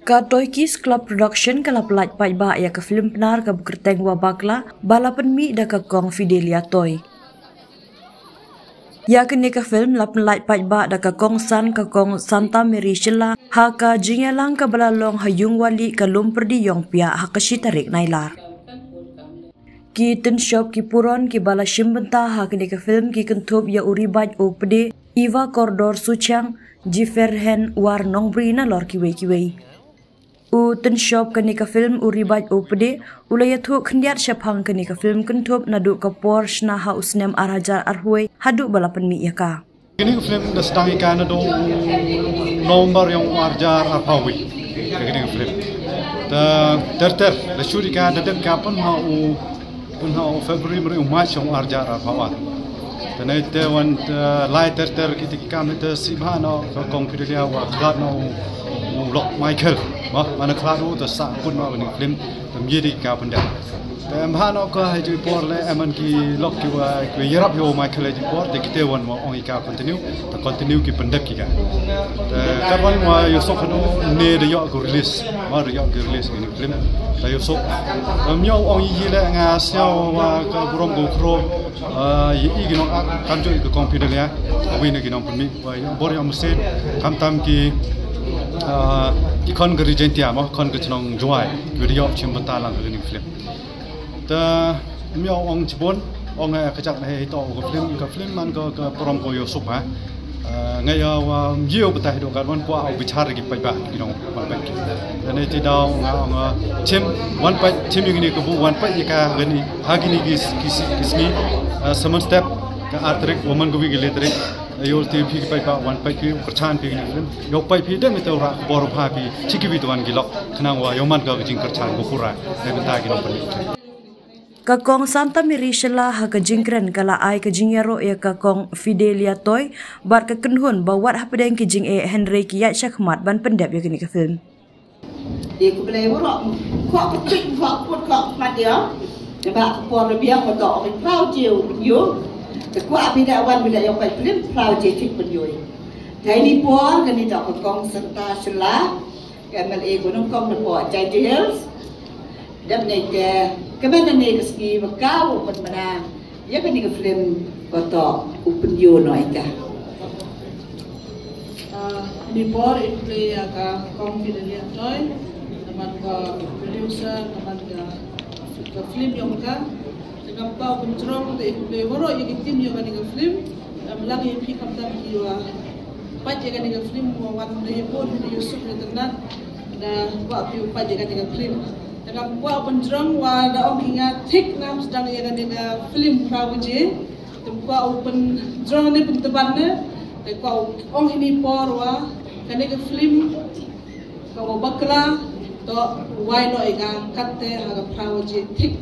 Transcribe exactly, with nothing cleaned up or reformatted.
Ka Toy Kids Club Production ka la pynlait paidbah ïa ka film Pnar kaba kyrteng Wa Bakla ba la pynmih da ka kong Fidelia Toy. Ïa kane ka film la pynlait paidbah da ka kongsan ka kong Santa Mary Shylla ha ka jingïalang kaba la long ha Yung Wali ka Lum Pyrdi Ïongpiah ha ka shi tarik Nailar. Ki tynshop ki puron kiba la shim bynta ha kane ka film ki kynthup ïa u Ribait Updei, Eva Kordor Suchiang, Jiferhen War Nongbri nalor kiwei kiwei. U tynshop kane ka film u Ribait Updei u la ïathuh khyndiat shaphang kane ka film kynthup naduh ka por shna ha u snem ar hajar arphew haduh ba la pynmih ïa ka. Kane ka film da sdang ïa ka naduh November ïong u ar hajar arphew. Kane ka film da ter ter la shuri ka da dep ka pun ha u pun ha u February mri u March ïong u ar hajar arphew. Te nai te wan te lai ter ter kita ki kam te sibha no ka kong Fidelia wa khlad no u, u lok Michael. Ma mana khlad u te sa pun ma kane ka film te mjiri ka pun da. Te em bha no ka hai ji por le em an ki lok ki wa ki wa yarap yo Michael hai ji por te kite wan wa ong ika continue te continue ki pendek ki ka. Te ka wan wa yo sok no ne de yo ko release ma de yo ko release ini film te yo sok. Em yo ong yi le nga sñiaw wa ka burom ko kro yi i ki nong ak kam jo i ko kong Fidelia. Wi ne ki nong pemi wa yo bor yo mesen kam tam ki ki kon ka Regentia ma kon ka chnong Jowai. Wi de yo chim bentalang ini film. Te myo ong chibun ong eh, ka jak ne to ka film ka film man ka ka prom ko yo sup ha. Eh, nga ya wa myo bata hido ka wan kwa au bichar ki pai ba ki dong wan pai ki. Ne ti dau nga ong eh, chim wan pai chim yung ni ka bu wan pai ka gani ha gini ki ki ki sngi. Eh, semen step ka artrik woman ko wi ki letrik. Yo ti phi ki pai ba wan pai ki kerchan phi ni film. Yo pai phi dem ito ra bor pha phi chiki wi tuan ki lok khnang wa yo man ka jing kerchan ko pura. Ne benta ki dong pai. Ka kong Santa Mary Shylla ha ka jingkren ka la ai ka jingïaroh ïa ka kong Fidelia Toy bad ka kynhun ba wat hapdeng ki jingeh hynrei ki ïaid shakhmat ban pyndep ïa kane ka film. Dei ku blei waroh khok ka tik khok put khok mat ïa. Ba ka por biang ko to ri pau jiu yu. Te kwa bi da wan bi da ïa pai film pau jiu tik pun yu. Dei ni por kani da ka kong Santa Shylla. Ka M L A ko nongkong na po Jaintia Hills. Dap ne ke ka ban ne ka sngi ba ka u pat mana ïa kani ka film ko to u pynïoh no ika. Ah, ni por in play ïa ka kong Fidelia Toy, naman ka producer, naman ka ka film ïong ka. Te ngam kwah u pynjrong te i khublei waroh ïa ki team ïa kane ka film. Ngam lang ïa phi khamtam ki wa pait ïa kane ka film, wa wan da ïa bun da ïa suk da tynat da kwah phi u pait ïa kane ka film. Te ngam kwah u pynjrong wa da ong ki nga thik ngam sdang ïa kane ka film phra baje. Te ngam kwah u pynjrong ne pyntban ne. Te kwah u ong ini por wa kane ka film ka wa bakla to wai lo ïa ka katte ha ka phra baje thik.